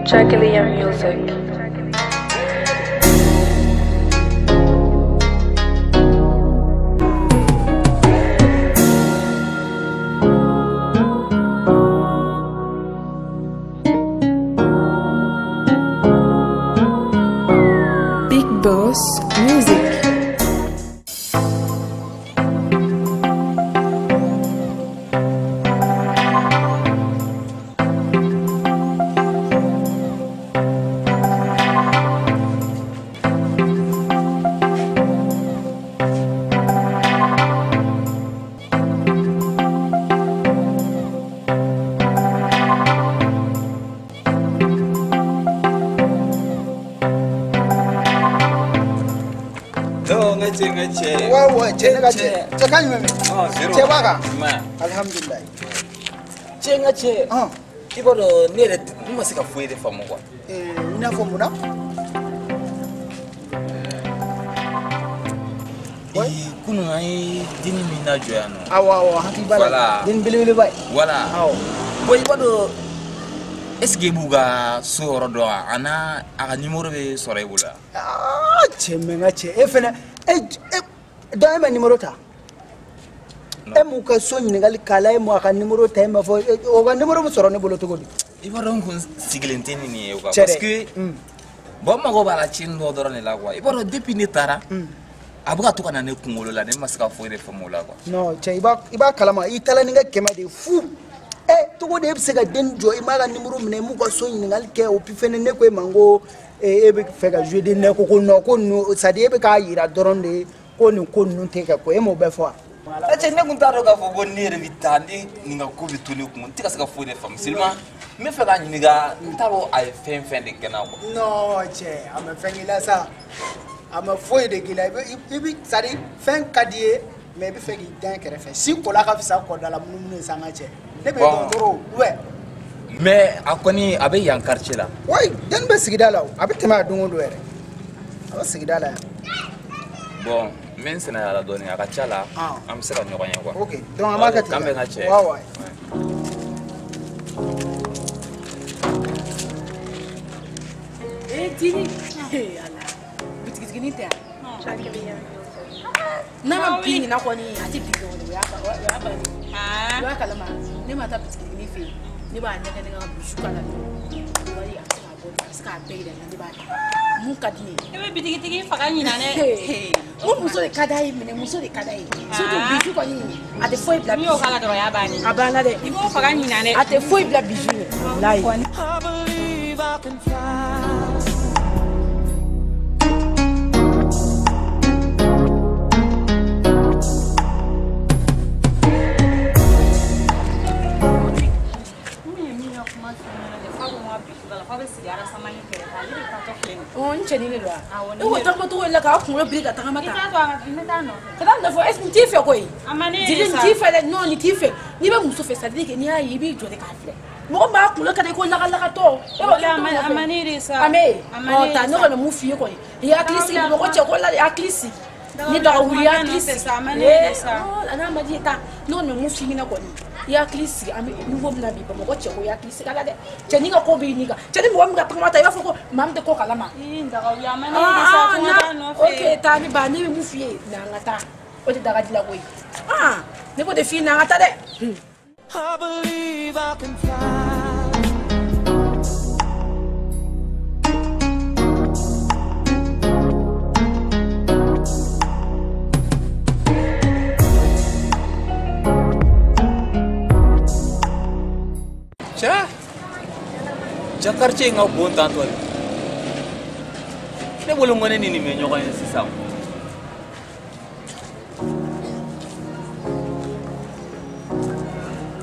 Jacqueline Music. Big Boss Music. Alhamdulillah. Cɛ i b'a dɔn ne yɛrɛ ne ma se ka foyi de faamu quoi. I n'a fɔ mun na? Kunun an ye denni min lajɔ yan nɔ. Awɔ awɔ hakili b'a la. Den belebeleba ye. Voilà. Awɔ. Bon i b'a dɔn est ce que i b'u ka so yɔrɔ dɔn wa? A n'a a ka numéro bɛ sɔrɔ e bolo wa? Aa cɛ mɛ n ka cɛ e fɛnɛ e donc e ma numéro ta? E m'u ka so ɲininkali k'a la e m'u a ka numéro ta e m'a fɔ o ka numéro bɛ sɔrɔ ne bolo cogo di? I b'a dɔn n kun sigilen tɛ ni nin ye quoi parce que bon n mago b'a la cɛnni dɔ dɔrɔn de la quoi i b'a dɔn depuis ne taara a bɛ ka to ka na ne kunkolo la ne ma se ka foyi de faamu o la quoi. Non cɛ i b'a kalama i taara ni n ka 100 de ye fu cogo di e bɛ se ka den jɔ i m'a ka numéro minɛ i m'u ka so ɲininkali kɛ o puis fɛnɛ ne ko e ma n ko e bɛ fɛ ka jouer den ne ko ko non ko ninnu c'est à dire e bɛ k'a yira dɔrɔn de ko nin ko ninnu tɛ kɛ ko e m'o bɛɛ fɔ wa? Cɛ ne kun t'a dɔn k'a fɔ ko ne yɛrɛ bɛ taa ni nin ka ko bɛ to ne kun n tɛ ka se ka foyi de faamu seulement n bɛ fɛ k'a ɲininka n t'a dɔn a ye fɛn fɛn de kɛ n na quoi. Non cɛ a ma fɛn k'i la sa a ma foyi de k'i la i bɛ c'est à dire fɛn ka di ye mais i bɛ fɛ k'i dan kɛrɛfɛ si kola ka fisa kɔda la munumunu ye sa n ka cɛ ne bɛ dɔgɔtɔrɔ ouais. Mais a kɔni a bɛ yan quartier la. Oui den bɛ sigida la o a bɛ tɛmɛ a don o don yɛrɛ a bɛ sigida la yan. Bon n bɛ n senna yaala dɔɔnin a ka ca la an bɛ se ka ɲɔgɔn ye quoi. Ok donc an b'a kɛ ten. K'an bɛn ka cɛ. Ouais ouais. Eh Dini ala bitigitigi tɛ yan. N'a ma bin nin na kɔni a tɛ bin dɔrɔn o y'a bannen. O y'a kalama ne ma taa bitigitigi fɛ yen ne b'a ɲɛgɛn ne ka busu k'a la wari a bɛ se k'a bɔ a bɛ se k'a bɛɛ yira n na ne b'a ta mun ka di ne ye. E bɛ bitigitigi faga ɲina dɛ. N ko muso de ka d'a ye minɛ muso de ka d'a ye surtout bisu kɔni a tɛ foyi bila. N'i y'o k'a la dɔrɔn o y'a bannen. A banna dɛ. I b'o faga ɲina dɛ. A tɛ foyi bila bisu ye walayi. N cɛnin de don wa? E ko tagamacogo la k'a kunkolo biri ka tagama tan. Ka taa nɔfɛ est ce que n t'i fɛ koyi? Dili n t'i fɛ dɛ non nin t'i fɛ n'i bɛ muso fɛ c'est à dire que n'i y'a ye i b'i jɔ de k'a filɛ mɔgɔ b'a kunkolo ka di ko lakalakatɔ. A ma ne de sa. A m'e ye ɔ ta ne kɔni mun f'i ye kɔni i hakili sigi mɔgɔ cɛ ko la de hakili sigi ni daga wuli i hakili sigi a n'a ma di ta ne kɔni bɛ mun f'i ɲɛna kɔni. I hakili sigi an bɛ niveau min na bi Bamakɔ cɛ ko i hakili sigi a la dɛ cɛnin ka ko b'i ni kan cɛnin mɔgɔ min ka tagama ta i b'a fɔ ko maa min tɛ ko kalama. Ok taa ne ba ne bɛ mun f'i ye na an ka taa o tɛ daga dilan koyi ne b'o de f'i ye na an ka taa dɛ. I believe I can fly. Cɛ quartier in ka bon tantɔ de. Ne bolo ko ne ni nin bɛ ɲɔgɔn ye sisan.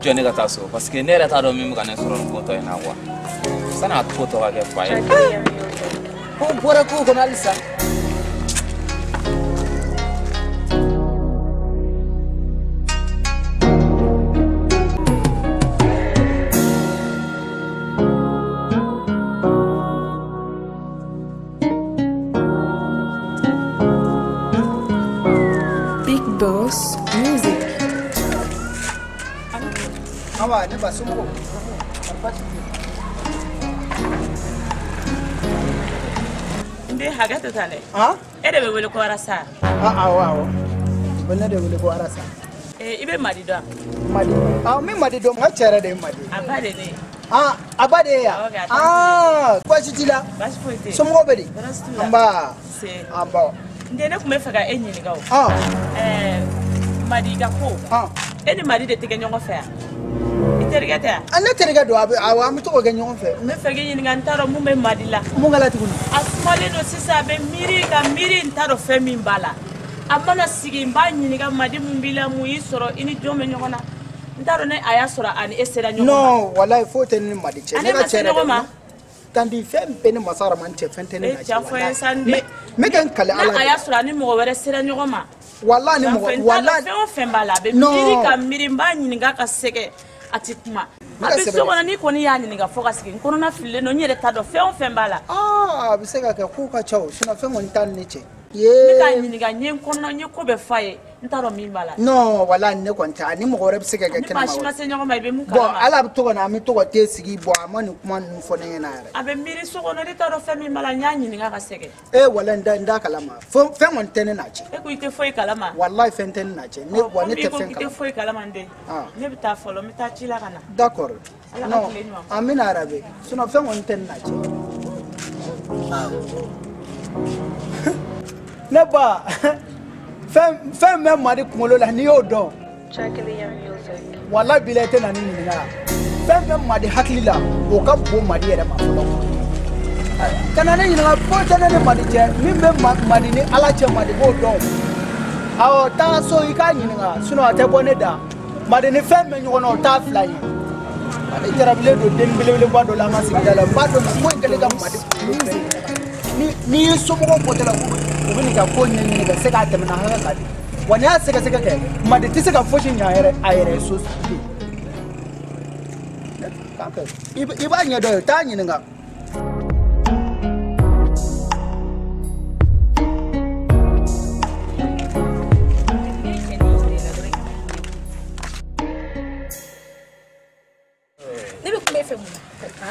Jɔ ne ka taa so parce que ne yɛrɛ t'a dɔn min bɛ ka ne sɔrɔ nin ko tɔ in na quoi. San'a ko tɔ ka kɛ fa ye. Ko bɔra ko kɔnɔ halisa. Boss Music. Awa ne ba somɔgɔw. Den hakɛ to tan dɛ. Han? E de bɛ wele ko Arasa. Awɔ awɔ. O ne de wele ko Arasa. I bɛ Madi dɔn? Madi. Awɔ, n bɛ Madi dɔn. N ka cɛ yɛrɛ de ye Madi. A ba de ne ye. Ah, a ba de ye yan? Ah, baasi t'i la? Baasi foyi tɛ yen. Somɔgɔw bɛ di? Baasi t'u la. Nba. Se. An ba. N den, ne tun bɛ fɛ ka e ɲininka o. Ah. Madi ka ko. Ah. E ni Madi de tɛ kɛ ɲɔgɔn fɛ yan? I terikɛ tɛ yan? Ne terikɛ don, a bɛ awɔ, an bɛ to k'o kɛ ɲɔgɔn fɛ. N bɛ fɛ k'i ɲininka, n t'a dɔn mun bɛ Madi la. Mun kɛla tuguni? A sumalen don sisan, a bɛ miiri ka miiri, n t'a dɔn fɛn min b'a la. A mana sigi, n b'a ɲininka Madi mun b'i la, mun y'i sɔrɔ, i ni jɔn bɛ ɲɔgɔn na. N t'a dɔn ne a y'a sɔrɔ a ni e sera ɲɔgɔn ma. Non, walayi foyi tɛ ne ni Madi cɛ. A ne ma se ɲɔgɔn ma. Tanti, fɛn bɛɛ ni masa Ramani cɛ, fɛn tɛ ne E n'a cɛ. cɛ fɔ n ye sa n den. N bɛ ka n kali Ala N'a a y'a sɔrɔ a ni mɔgɔ wɛrɛ sera ɲɔgɔn ma. Walayi ni mɔgɔ, walayi. Fɛn o fɛn b'a la, a bɛ miiri ka miiri, n b'a ɲininka ka sɛgɛn, a tɛ kuma. A bɛ so kɔnɔ, n'i kɔni y'a ɲininka fo ka sigi, n kɔnɔna fililen don, n yɛrɛ t'a dɔn fɛn o fɛn b'a la. Aa, a bɛ se ka kɛ kow ka ca o, sinon fɛn kɔni t'a ni ne cɛ. N bɛ k'a ɲininka, n ye n kɔnɔna, n ye ko bɛɛ f'a ye, n t'a dɔn min b'a la. Non, walayi ne kɔni tɛ, a ni mɔgɔ wɛrɛ bɛ se ka kɛ Ni kɛnɛma. maa si ma se ɲɔgɔn ma, i bɛ mun Bon, kalama? ala bɛ to ka na, an bɛ to ka te sigi, bon, a ma nin kuma ninnu fɔ ne ɲɛna yɛrɛ. A bɛ miiri so kɔnɔ, ne t'a dɔn fɛn min b'a la, n y'a ɲininka ka sɛgɛn. E walayi, n t'a kalama. Fɛn kɔni tɛ ne n'a cɛ. E ko i tɛ foyi kalama? Walayi fɛn tɛ ne n'a cɛ. Ne wa ne tɛ Komi i fɛn ko k'i tɛ kalama. foyi kalama n den. Ne bɛ taa fɔlɔ, n bɛ taa ci la ka na. D'accord. Ala ka Non, tile ɲuman. Amina yarabi. Sinon fɛn kɔni tɛ ne n'a cɛ. Ne ba, fɛn bɛ Madi kunkolo la, n'i y'o dɔn. Walayi bila i tɛ na ni ɲininka. Fɛn bɛ Madi hakili la, o ka bon Madi yɛrɛ ma fɔlɔ. Ka na ne ɲininka, foyi tɛ ne ni Madi cɛ. Min bɛ Madi ni Ala cɛ, Madi b'o dɔn. Awɔ, taa so i k'a ɲininka, sinon a tɛ bɔ ne da. Madi ni fɛn bɛ ɲɔgɔn na, o t'a fila ye. Madi jarabilen don den belebeleba dɔ la an ka sigida la. N b'a dɔn ko in kɛlen ka Madi kunkolo bɛɛ. N'i ye somɔgɔw bɔtɔ la, u bɛ n'i ka ko ɲɛɲini ka se k'a tɛmɛ n'a hakɛ kan de. Wa n'i y'a sɛgɛsɛgɛ kɛ, Madi tɛ se ka fosi ɲɛ a yɛrɛ ye so bi. I b'a ɲɛdɔn ye, taa ɲininka. Ne bɛ kuma e fɛ mun na?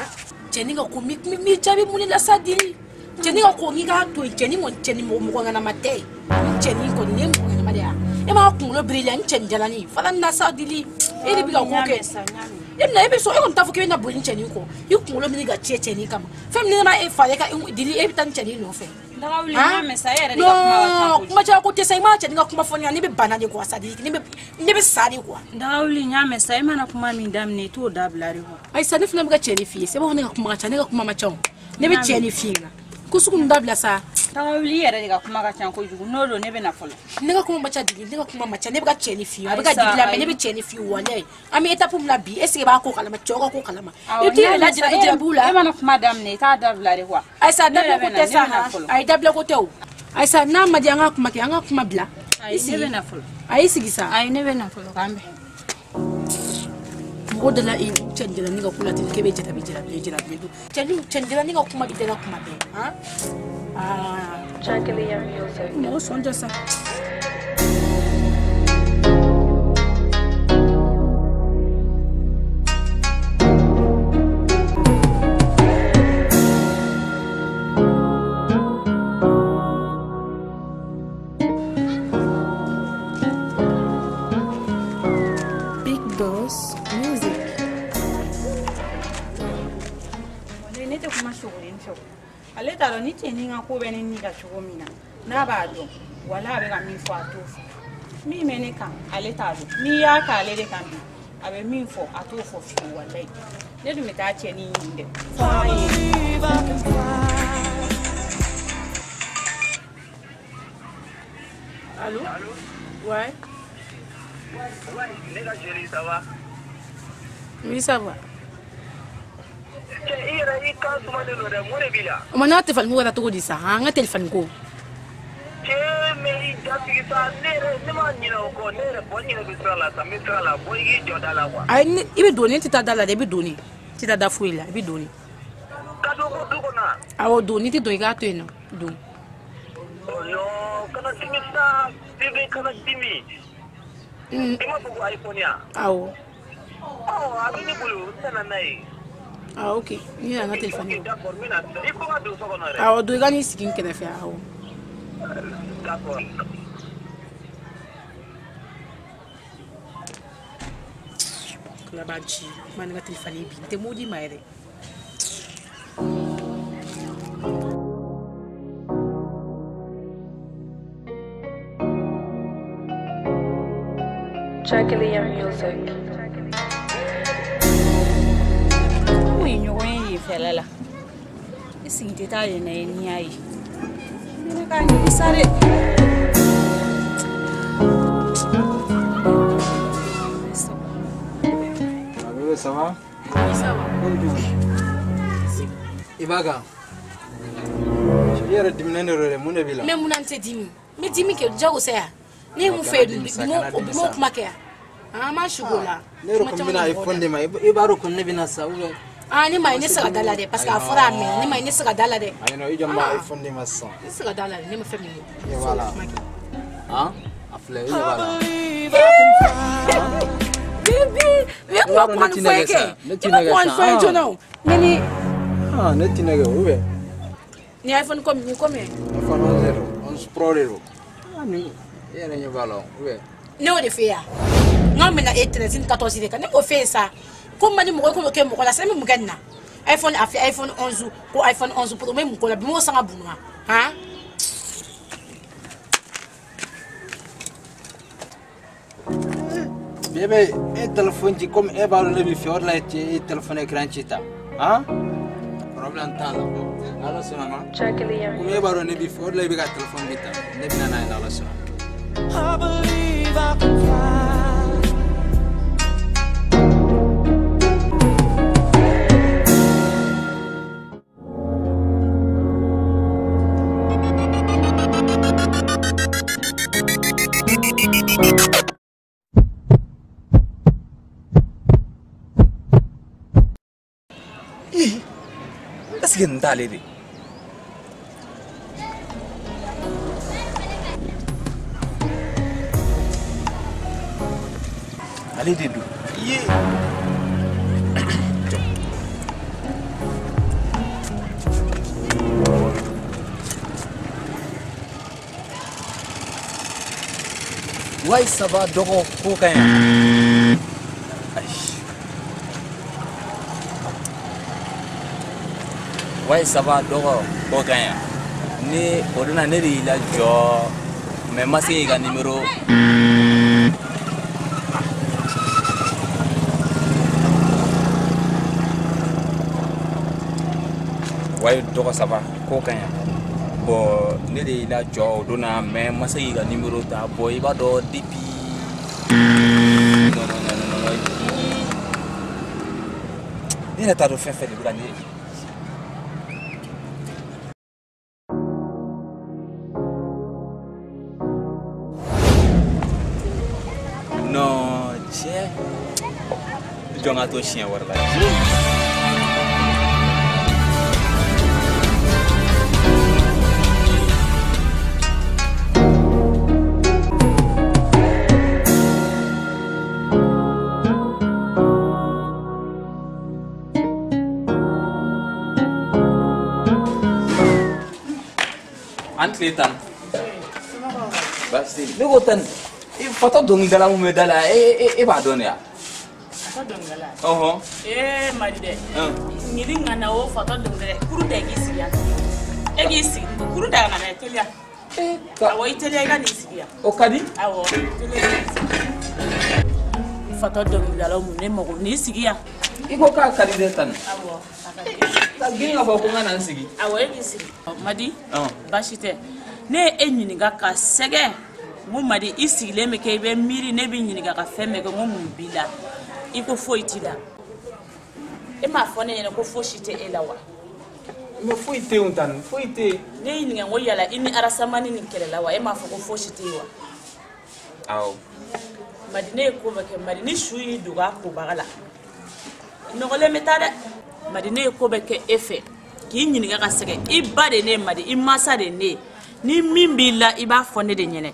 Cɛnin ka ko mi jaabi mun de la sa dili? Cɛnin ka ko n'i k'a to yen, cɛnin kɔni, cɛnin mɔgɔ ŋanama tɛ. Ni cɛnin kɔni, nin ye mɔgɔ ŋanama de ye. E m'a kunkolo biri la, ni cɛnin jalanin fana na sa dili. E de bɛ ka ko kɛ. E bɛna, e bɛ sɔn, e kɔni t'a fɔ k'e bɛna boli ni cɛnin kɔ. I kunkolo minɛ ka tiɲɛ cɛnin kama. Fɛn min ne ma e fa e ka dili, e bɛ taa ni cɛnin nɔfɛ. Non, kuma caya ko tɛ sa, i m'a cɛnin ka kuma fɔ ne ɲɛna, ne bɛ bana de quoi, c'est à dire ne bɛ sa de quoi. Dagawuli, n y'a mɛn sa, e mana kuma min daminɛ, i t'o dabila de quoi. Ayi sa, ne fana bɛ ka cɛnin f'i ye, c'est bon, ne ka kuma ka ca, ne ka kuma ma ca o. Ne bɛ cɛnin f'i ɲɛna. Ko sugu ninnu dabila sa. Dagawuli, i yɛrɛ de ka kuma ka ca kojugu, n'o don ne bɛ na fɔlɔ. Ne ka kuma ma ca digi, ne ka kuma ma ca, ne bɛ ka cɛnin f'i ye, a bɛ ka digi la, mais ne bɛ cɛnin f'i ye walayi. An bɛ étape min na bi, est ce que i b'a ko kalama, cɛw ka ko kalama? I bɛ t'i yɛrɛ lajarabi jarabiw la. E mana kuma daminɛ, i t'a dabila de quoi. Ayi sa, dabila ko tɛ sa, ayi dabila ko tɛ o. Ayi sa, n'a ma di an ka kuma kɛ, an ka kuma bila. Ayi, ne bɛ na fɔlɔ. Ayi sigi sa. Ayi, ne bɛ na fɔlɔ, k'an bɛn. Mɔgɔ dala i cɛnin jalanin ka ko la ten, k'e bɛ jarabi jarabi jarabi don. Cɛnin jalanin ka kuma bɛ dala kuma bɛɛ, han? Aa. Mɔgɔ sɔn tɛ sa. Big Boss Music. Ne tɛ kuma sogolen fɛ o. Ale t'a dɔn ni cɛnin ka ko bɛ ne ni ka cogo min na, n'a b'a dɔn, wala a bɛ ka min fɔ a t'o fɔ. Min bɛ ne kan, ale t'a dɔn. N'i y'a k'ale de kan bi, a bɛ min fɔ a t'o fɔ fiyewu walayi. Ne dun bɛ taa cɛnin ɲini dɛ. F'a ye. Allô? Ouais. Ne ka chérie, ça va? Oui, ça va. Cɛ, i yɛrɛ i kan sumalen don dɛ, mun de b'i la? O ma n'a téléphone ko kɛra cogo di sa? An ka téléphone ko. Cɛ, mais i jasigi sa, ne yɛrɛ ne ma ɲinɛ o kɔ, ne yɛrɛ bɔ n yɛrɛ bɛ sira la sa, n bɛ sira la, bɔ i k'i jɔ da la quoi. Ayi, i bɛ don, ne tɛ taa da la dɛ, i bɛ don ne. N tɛ taa da foyi la, i bɛ don ne. Ka don ko du kɔnɔ wa? Awɔ, don, n'i tɛ don i k'a to yen nɔ, don. Oh non, kana dimi sa, bébé kana dimi. I m'a fɔ ko iPhone ya? Awɔ. Ɔ, a bɛ ne bolo, n nana n'a ye. Ah ok ni nana téléphone. Ok d'accord n bɛna sisan i ko ka don so kɔnɔ yɛrɛ. Awɔ don i ka n'i sigi n kɛrɛfɛ awɔ. D'accord. Ala b'a ci ma ni ka téléphone bi n tɛ m'o d'i ma yɛrɛ. Jacqueline Music. Anw ye ɲɔgɔn ye yen fɛla la. I sigi tɛ taa yen na ye n'i y'a ye. Ne k'a ɲini sa dɛ. Bébé, ça va? Oui, ça va. I b'a kan? I yɛrɛ diminen de don dɛ, mun de b'i la? Mais mun na n tɛ dimi? N bɛ dimi kɛ jagosa ya. Ne ye mun fɛ yen bi m'o kuma kɛ yan. An ma sugo la. Ne yɛrɛ ko n bɛna iPhone de ma, i b'a dɔn ko ne bɛna sa ou bien? Ah ne ma ye ne tɛ se ka da la dɛ parce que a fɔra a mɛnna ne ma ye ne tɛ se ka da la dɛ. Ayi non i jɔ n b'a iPhone de ma sisan. Ne tɛ se ka da la dɛ ne ma fɛn min ye. I b'a la. Han a filɛ i ɲɛ b'a la. Bibi ne kuma kuma ni fɔ ye kɛ. I ma kuma ni fɔ ye joona o. Mais ni. Ah ne t'i nɛgɛ ou bien? Ni iPhone comme ni combien? iPhone 11 de don, 11 Pro de don. Ah ni i yɛrɛ ɲɛ b'a la ou bien? Ne y'o de f'e ye wa? N k'an bɛna e 13 ni 14 de kan ne m'o f'e ye sa. Ko man di mɔgɔ ye ko k'o kɛ mɔgɔ la sa ne bɛ mun kɛ nin na? iPhone a filɛ iPhone 11 ko iPhone 11 Pro n bɛ mun k'o la bi n b'o san ka bunu wa? Han? Bébé, e téléphone ci comme e b'a dɔn ne b'i fɛ o de la e téléphone écran ci ta. Han? Problème t'a la. N'Ala sɔnna ma. Comme e b'a dɔn ne b'i fɛ o de la i bɛ ka téléphone bi ta. Ne bɛna n'a ye n'Ala sɔnna. I believe I can fly. Est-ce que nin t'ale de? Ale de don. Iye. Wayi saba dɔgɔ ko ka ɲi. Ayi. Wayi saba dɔgɔ ko ka ɲi. Ne o donna ne de y'i lajɔ mais n ma se k'i ka numéro. Wayi dɔgɔ saba ko ka ɲi. Bon ne de y'i lajɔ o donna mais n ma se k'i ka numéro ta. Bon i b'a dɔn depuis non non non non non ne yɛrɛ t'a dɔn fɛn fɛn de bɛ ka ne. Non cɛ jɔn ka to siɲɛ wɛrɛ la. An tile tan. Baasi tɛ yen. Ne ko tan i fatɔ dɔnkilidala mun bɛ da la e b'a dɔn de wa? Fatɔ dɔnkilidala? Ɔhɔn. Ee Madi dɛ. Ɲili ŋana o fatɔ dɔnkilidala kuru da i k'i sigi yan. E k'i sigi kuru da ka na teliya. Awɔ i teliya i ka n'i sigi yan. O ka di? Awɔ teliya i k'i sigi. Fatɔ dɔnkilidala mun ne mago n'i sigi yan. I ko k'a ka di dɛ tan. Awɔ a ka di. Ka girin k'a fɔ ko n ka na n sigi. Awɔ e k'i sigi. Madi. Baasi tɛ. Ne ye e ɲininka ka sɛgɛn. N ko Madi i sigilen bɛ kɛ i bɛ miiri ne b'i ɲininka ka fɛn bɛɛ kɛ n ko mun b'i la i ko foyi t'i la e m'a fɔ ne ɲɛna ko fosi tɛ e la wa? Mais foyi tɛ yen tan foyi tɛ yen. Ne y'i ɲininka n ko yala i ni Arasamani ni kɛlɛla wa e m'a fɔ ko fosi tɛ yen wa? Awɔ. Madi ne ye ko bɛɛ kɛ Madi ni su y'i dogo a kobaga la nɔgɔlen bɛ taa dɛ Madi ne ye ko bɛɛ kɛ e fɛ k'i ɲininka ka sɛgɛn i ba de ne ye Madi i mansa de ne ye ni min b'i la i b'a fɔ ne de ɲɛna.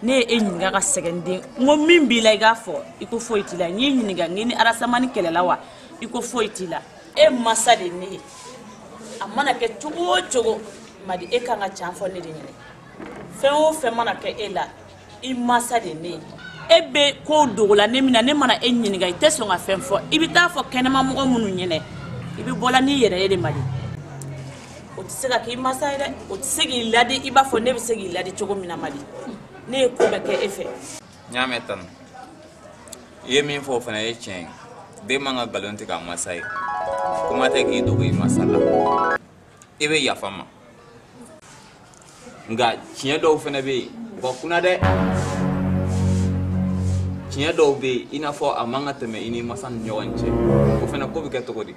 Ne ye e ɲininka ka sɛgɛn den n ko min b'i la i k'a fɔ i ko foyi t'i la n y'i ɲininka n k'i ni Arasamani kɛlɛla wa i ko foyi t'i la E masa de ne ye. A mana kɛ cogo o cogo, Madi e kan ka can fɔ ne de ɲɛna. Fɛn o fɛn mana kɛ e la, i masa de ne ye. E bɛ kow dogo la ne min na, ne mana e ɲininka, i tɛ sɔn ka fɛn fɔ. I bɛ taa fɔ kɛnɛma mɔgɔ minnu ɲɛna, i bɛ bɔla n'i yɛrɛ ye de Madi. O tɛ se ka k'i masa ye dɛ, o tɛ se k'i ladi i b'a fɔ ne bɛ se k'i ladi cogo min na Madi. Ne ye ko bɛɛ kɛ e fɛ. N y'a mɛn tan. I ye min fɔ o fana ye tiɲɛ ye. Den man ka nkalon tigɛ a masa ye. Kuma tɛ k'i dogo i masa la. I bɛ yafa n ma. Nka tiɲɛ dɔw fana bɛ yen, u ka kunna dɛ. Tiɲɛ dɔw bɛ yen, i n'a fɔ a man ka tɛmɛ i ni masa ni ɲɔgɔn cɛ. O fana ko bɛ kɛ cogo di?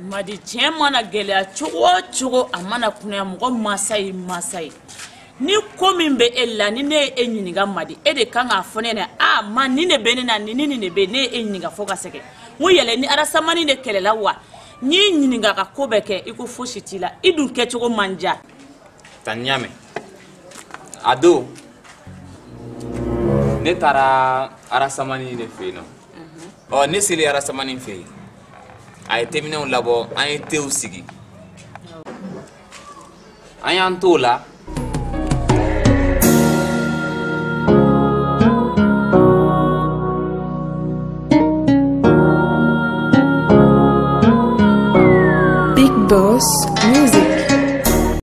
Madi, tiɲɛ mana gɛlɛya cogo o cogo, a mana kunnaya, mɔgɔ masa ye masa ye. Ni ko min bɛ e la, ni ne ye e ɲininka Madi, e de kan k'a fɔ ne ɲɛna, a ma nin de bɛ ne na, nin ni nin de bɛ, ne ye e ɲininka fo ka sɛgɛn. N ko yɛlɛ ni Arasamani de kɛlɛla wa? N y'i ɲininka ka ko bɛɛ kɛ, i ko fosi t'i la, i dun kɛcogo man diya. Tan n y'a mɛn. A don, ne taara Arasamani de fɛ yen nɔ. Ɔ ne selen Arasamani fɛ yen, a ye teminɛw labɔ, an ye tew sigi. An y'an t'o la.